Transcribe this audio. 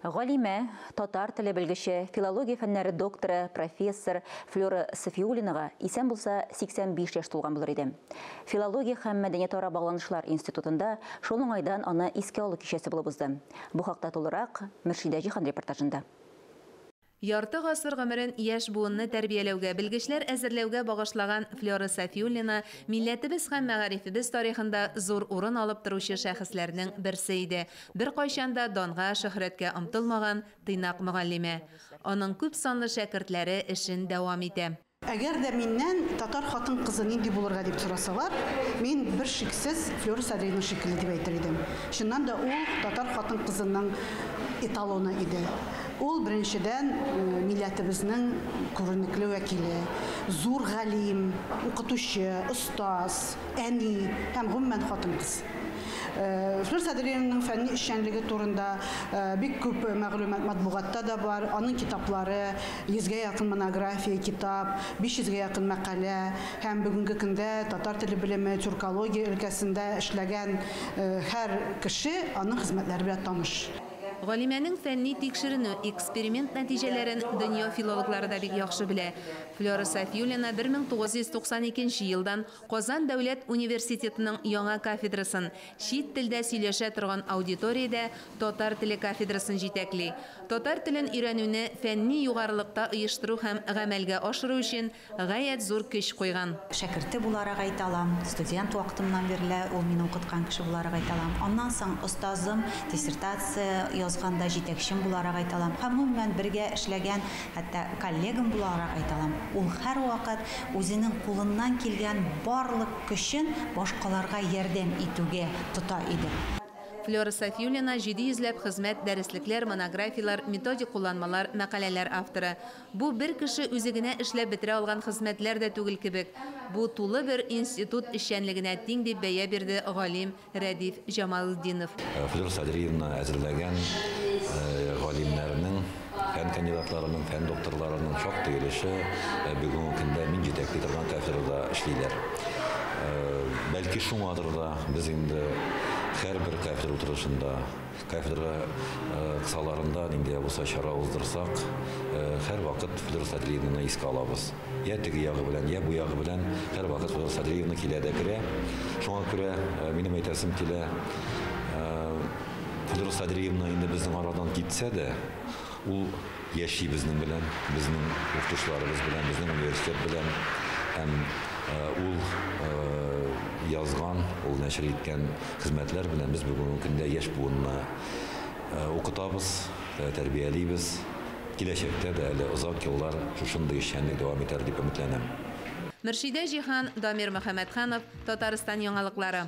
Галимә, татар теле белгече, филология фәннәре докторы, профессор Флера Сафиуллинага исән булса 85 яшь тулган булыр иде. Филология һәм мәдәниятара багланышлар институтында шул уңайдан аны искә алу кичәсе булып узды. Бу хакта тулырак Мөршидә Җиһан репортажында. Ярты гасыр гомерен яшь буынны тәрбияләүгә, белгечләр әзерләүгә багышлаган Флера Сафиуллина милләтебез һәм мәгарифебез тарихында зур урын алып торучы шәхесләрнең берсе иде. Беркайчан да данга, шөһрәткә омтылмаган тыйнак мөгаллимә. Аның күп санлы шәкертләре эшен дәвам итә. Әгәр дә миннән татар хатын-кызы нинди булырга дип сорасалар, мин бер шиксез Флера Садриевна шикелле дип әйтер идем. Чыннан да ул татар хатын-кызының эталоны иде. Ул беренчедән милләтебезнең күренекле вәкиле, зур галим, укытучы, остаз, әни һәм гомумән хатын-кыз. Флера Садриевнаның фәнни эшчәнлеге турында бик күп мәгълүмат матбугатта да бар. Аның китаплары, 100гә якын монография, китап, 500гә якын мәкалә һәм бүгенге көндә татар теле белеме, тюркология өлкәсендә эшләгән һәр кеше аның хезмәтләре белән таныш. Галимәнең фәнни тикшеренү, эксперимент нәтиҗәләрен дөнья филологлары да бик яхшы белә. Флера Сафиуллина 1992 елдан Казан дәүләт университетының яңа кафедрасын, чит телдә сөйләшә торган аудиториядә татар теле кафедрасын җитәкли. Татар телен өйрәнүне фәнни югарылыкта оештыру һәм гамәлгә ашыру өчен гаять зур көч куйган. Шәкерте буларак әйтә алам, студент вакытымнан бирле ул мине укыткан кеше буларак әйтә алам. Аннан соң остазым, диссертация язганда җитәкчем буларак әйтә алам. Һәм гомумән бергә эшләгән, хәтта коллегам буларак әйтә алам. Ул һәрвакыт үзенең кулыннан килгән барлык көчен башкаларга ярдәм итүгә тота иде. Флера Сафиуллина 700 ләп хезмәт, дәреслекләр, монографияләр, методик кулланмалар, мәкаләләр авторы. Бу бер кеше үзе генә эшләп бетерә алган хезмәтләр дә түгел кебек. Бу тулы бер институт эшчәнлегенә тиң дип бәя бирде галим Рәдиф Җамалетдинов. Флера Садриевна әзерләгән галимнәрнең, фән кандидатларының, фән докторларының шактый өлеше бүгенге көндә мин җитәкли торган кафедрада эшлиләр. Бәлки шуңадыр да без инде һәрбер кафедра утырышында, кафедра кысаларында нинди булса чара уздырсак, һәрвакыт Флера Садриевнаны искә алабыз. Я теге ягы белән, я бу ягы белән һәрвакыт Флера Садриевна килә дә керә. Шуңа күрә минем әйтәсем килә, Флера Садриевна инде безнең арадан китсә дә, ул яши безнең белән, безнең укытучыларыбыз белән, безнең университет белән һәм ул язган, ул нәшер иткән хезмәтләр белән без бүгенге көндә яшь буынны укытабыз, тәрбиялибез. Киләчәктә дә әле озак еллар шушындый эшчәнлек дәвам итәр дип өметләнәм. Мөршидә Җиһан, Дамир Мөхәммәтханов, Татарстан яңалыклары.